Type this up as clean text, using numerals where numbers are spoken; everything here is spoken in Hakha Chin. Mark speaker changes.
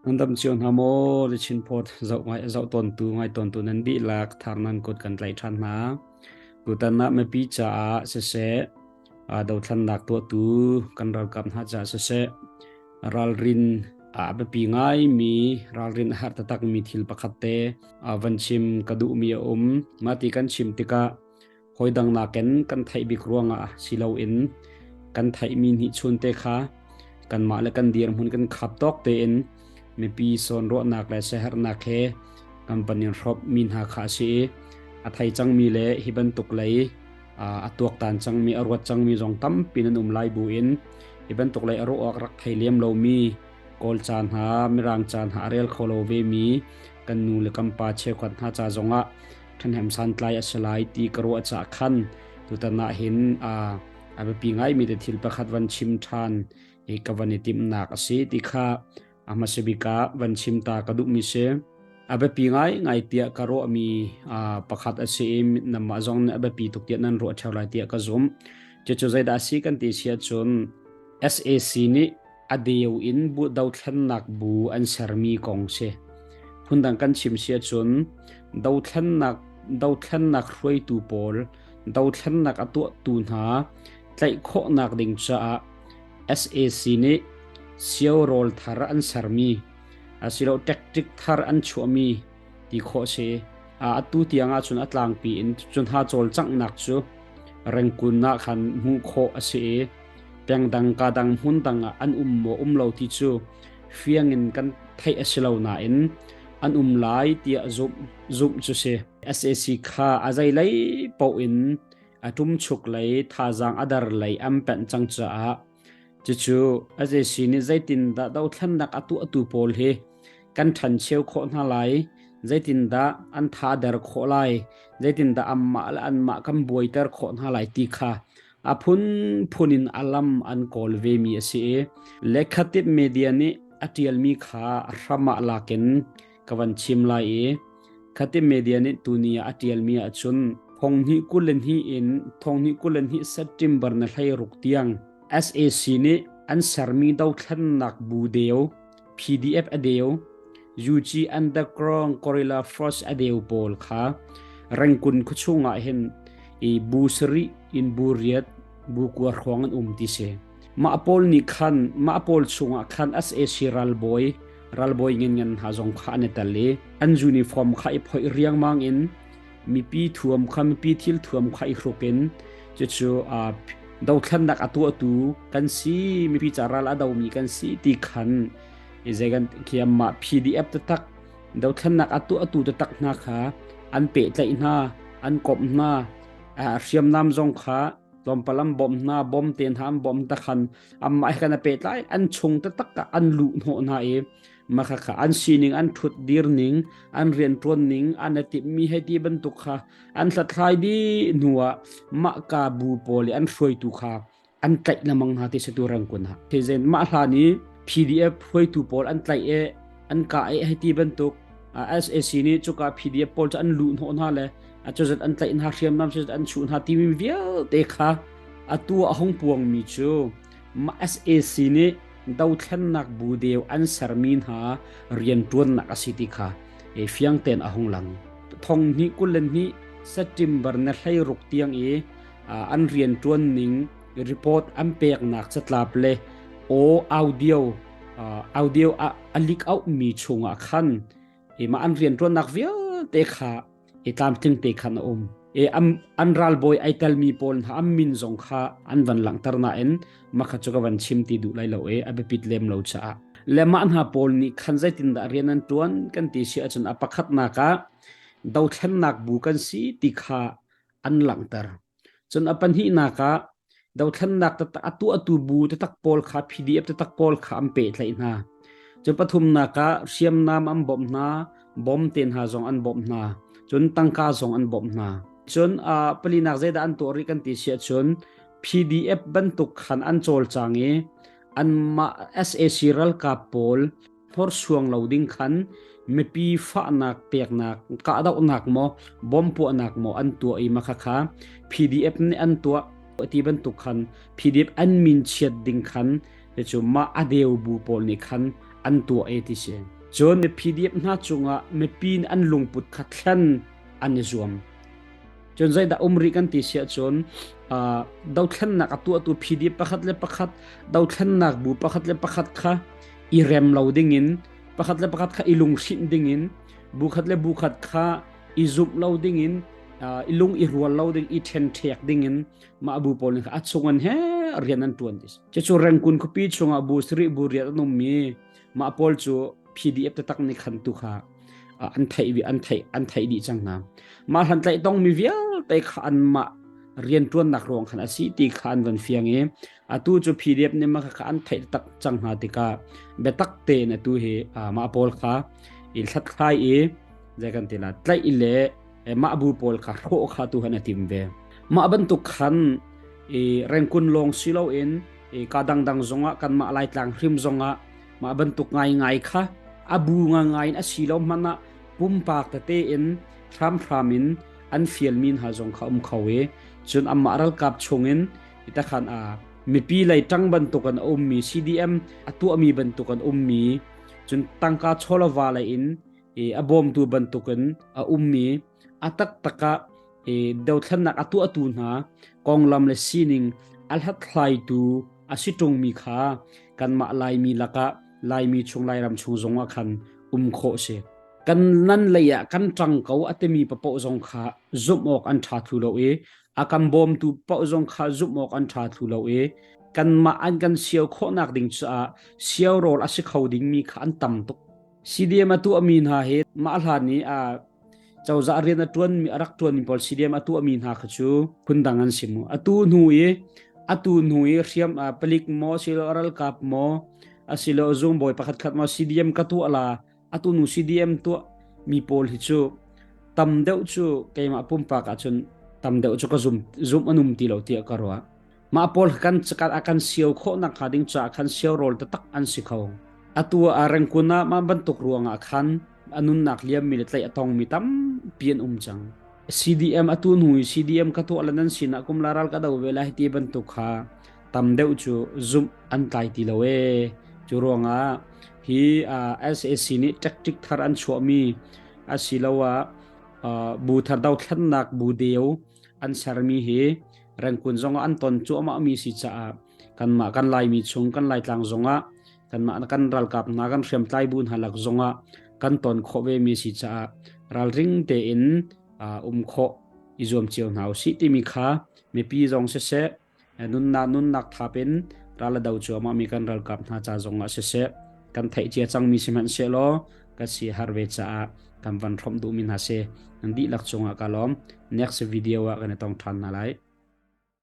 Speaker 1: Nan dam cio hna maw? The Chin Post zoh ngai zoh tawntu ngai tawntu nan dihlak thar nan kut kan tlaih ṭhan hna. Tutan ah mipi caah siseh, dothlannak tuahtu kan ralkap hna caah siseh, ralrin a biapi ngaimi ralrin a herh taktakmi thil pakhat te van chim ka duhmi a um. Mah ti kan chim tikah Hawidang nakin kan theih bik ruangah si loin kan theihmi hnihchun te kha kanmah le kan dirhmun kan khap tawk tein mipi sawnruahnak le siaherhnak he kan van in hrawmmi hna kha a si i a thei cangmi le hi bantuk lei a tuaktan cangmi a ruat cangmi zong tampi nan um lai buin hi bantuk lei a ruah awk rak thei lem lomi Kawl ca hna Mirang ca hna a rel kho lo vemi kan nu le kan pa cheukhat hna ca zongah ṭhahnem santlai a si lai ti ka ruah caah khan tutan ah hin a biapi ngaimi te thil pakhat van chim ṭhan i ka van i timhnak a si ti kha a hmasa bik ah van chim ta ka duhmi si. A biapi ngaingai tiah ka ruahmi pakhat a si i namah zong nih a biapi tuk tiah nan ruah ṭheo lai tiah ka zumh. Cucu zeidah a si kan ti si ahcun SAC nih a deu in bu dothlennak bu an sermi kong si. Phundang kan chim si ahcun dothlennak dothlennak hruaitu pawl dothlennak a tuahtu hna tlaih khawhnak ding caah SAC nih sio rawl thar an sermi asilo tactic thar an chuahmi ti khawh si. Atu tiang ahcun a tlangpi in cun ha cawlcanghnak cu Rengkun ah khan hmuh khawh a si i pengdang kadang hmun dang ah an um maw um lo ti cu fiang in kan theih a si lo nain an um lai tiah zumh zumh cu si. SAC kha a zei lei paoh in a ṭumchuk lei thazaang a dar lei an penh cang caah cucu SAC nih zeitindah dothlennak a tuahtu pawl hi kan ṭhancheu khawh hna lai, zeitindah an tha der khawh lai, zeitindah anmah le anmah kan buaiter khawh hna lai ti kha a phunphun in a lam an kawl vemi a si i lekhatip media nih a ṭialmi kha a hram ah lakin ka van chim lai i khatip media nih tuni ah a ṭialmi ahcun thonghnih 22 in thonghnih 22 September na 16 tiang SAC nih an sermi dothlennak bu deu PDF a deu, UG Underground Guerrilla Force a deu pawl kha Rengkun khuachung ah hin i bu sarih in bu riat bu kua hrawng an um ti si. Mah pawl nih khan mah pawl chungah khan SAC ralbawi ralbawi ngan ngan hna zong kha an i tel i an uniform kha i phoih riangmang in mipi thuam kha mipi thil thuam kha i hruk in cucu dothlennak a tuahtu kan si mipi ca ral a domi kan si ti khan i zei kan khiam mah PDF taktak dothlennak a tuahtu taktak hna kha an pehtlaih hna an komh hna hriamnam zong kha tlawmpal an bawmh hna bawm te hna an bawmh ta khan amah he kan a pehtlai an chung taktak an luh hnawh hna i mah kha an sining an ṭhut dir ning an rianṭuan ning an i timhmi hei ti bantuk kha an hlathlai dih hnuah mah ka bu pawl i an hruaitu kha an tlaih lamang hna ti satu rangkun ha thezen mah hlan i PDF hruaitu pawl an tlaih e an ka e hei ti bantuk SAC nih cuka PDF pawl cu an luh hnawh hna le acuzat an tlaih hna hriamnam cu an chuh hna timi vialte kha atu a hung puangmi cu SAC nih dothlennak bu deu an sermi hna rianṭuannak a si ti kha fiang tein a hung lang. Thong hnih 22 September na 16 tiang i an rianṭuan ning report an peknak catlap le aw audio audio a leak out mi chungah khan mah an rianṭuannak vialte kha i tlamtling te khan a um e an ralbawi ai telmi pawl hna an min zong kha an van langhter nain makha cu ka van chim ti duh lai lo e a biapit lem lo caah le mah hna pawl nih khan zeitindah rian an tuan kan ti si ahcun a pakhatnak ah dothlennak bu kan si ti kha an langhter Cun a pahnihnak ah dothlennak taktak a tuahtu bu taktak pawl kha PDF taktak pawl kha an pehtlaih hna. Cun pathumnak ah hriamnam an bawmh hna, bom te hna zong an bawmh hna. Cun tangka zong an bawmh hna. Cun uh, palinak zeidah an tuah rih kan ti si ahcun PDF bantuk khan an cawlcang i anmah SAC ralkap pawl hnorsuang lo ding khan mipi fahnak peknak kahdohnak maw bom puahnak maw an tuah i makha kha PDF nih an tuah ti bantuk khan PDF an min chiat ding khan cu mah a deu bu pawl nih khan an tuah e ti si. Cun PDF hna cungah mipi nih an lungput kha thlen an i zuam. Cun zeidah um rih kan ti si ahcun dothlennak a tuahtu PDF pakhat le pakhat, dothlennak bu pakhat le pakhat kha i rem lo dingin, pakhat le pakhat kha i lunghrinh dingin, bu khat le bu khat kha i zumh lo dingin, i lung i rual lo ding, i ṭhenṭhek dingin mah bu pawl nih kha a chung an he rian an ṭuan ti. Cucu Rangoon khuapi chungah bu sarih bu riat an ummi mah pawl cu PDF taktak nih khan tu kha an theih an theih an theih dih cang hna. Mah hlan tlaih tongmi vialte kha anmah rianṭuannak ruang khan a si ti kha an van fiang i atu cu PDF nih mah kha an theih tak cang hna tikah biatak tein atu hi mah pawl kha i hlathlai i zei kan ti la tlaih i le mah bu pawl kha hrawh kha tu han a tim ve. Mah bantuk khan i Rengkun lawng si loin i ka dangdang zongah kanmah Laitlang hrim zongah mah bantuk ngaingai kha a bu ngangai in a si lo hmanh ah pumpak tete in hramhram in an fialmi hna zong kha um kho i cun amah ralkap chungin itakhan a mipi lei ṭang bantuk an ummi CDM a tuahmi bantuk an ummi cun tangka chawlava lei in i a bawmtu bantukin a ummi a taktak ah i dothlennak a tuahtu hna konglam le sining a hlathlaitu a si ṭungmi kha kanmah Laimi lakah Laimi chung Lairam chung zongah khan um khawh si. Kan nan lei ah kan ṭang ko a timi papoh zong kha zumh awk an ṭha thlu lo i a kan bawmtu paoh zong kha zumh awk an ṭha thlu lo i kanmah an kan sio khawhnak ding caah sio rawl a si kho dingmi kha an tam tuk. CDM a tuahmi hna hi mah hlan i a cozah rian a ṭuanmi a rak ṭuanmi pawl CDM a tuahmi hna kha cu phundang an si mu. Atu hnu i atu hnu i hriam palik maw asilo ralkap maw asilo zungbawi pakhat khat maw CDM ka tuah la atu nu CDM tuah mi pawl hi cu tam deuh cu keimah pumpak ahcun tam deuh cu ka zum zum anum ti lo tiah ka ruah. Mah pawl kan a kan sio khawhnak hnga ding caah khan sio rawl taktak an si kho. Atu ah Rengkun ah mah bantuk ruangah khan a nunnak liammi le tlaih a tongmi tampi an um cang. CDM atu hnu i CDM ka tuah le nan sinah kum la ral ka do ve lai ti bantuk kha tam deuh cu zumh an tlai ti lo ee. Cu ruangah hi SAC nih tactic thar an chuahmi asiloah bu thar dothlennak bu deu an sermi hi Rengkun zongah an ton cuahmah mi si caah kanmah kan Laimi chung kan Laitlang zongah kanmah kan ralkap hna kan hriamtlai bu hna lak zongah kan ton khawh ve mi si caah ralring tein um khawh i zuam cio hna usih timi kha mipi zong siseh nunnak nunnak thap in ral a do cuahmah mi kan ralkap hna ca zongah siseh kan theih cia cangmi sihmanhsehlaw ka si har ve caah kan van hrawmh duhmi hna si nan dihlak cungah ka lawm next video ah kan i tong ṭhan hna lai.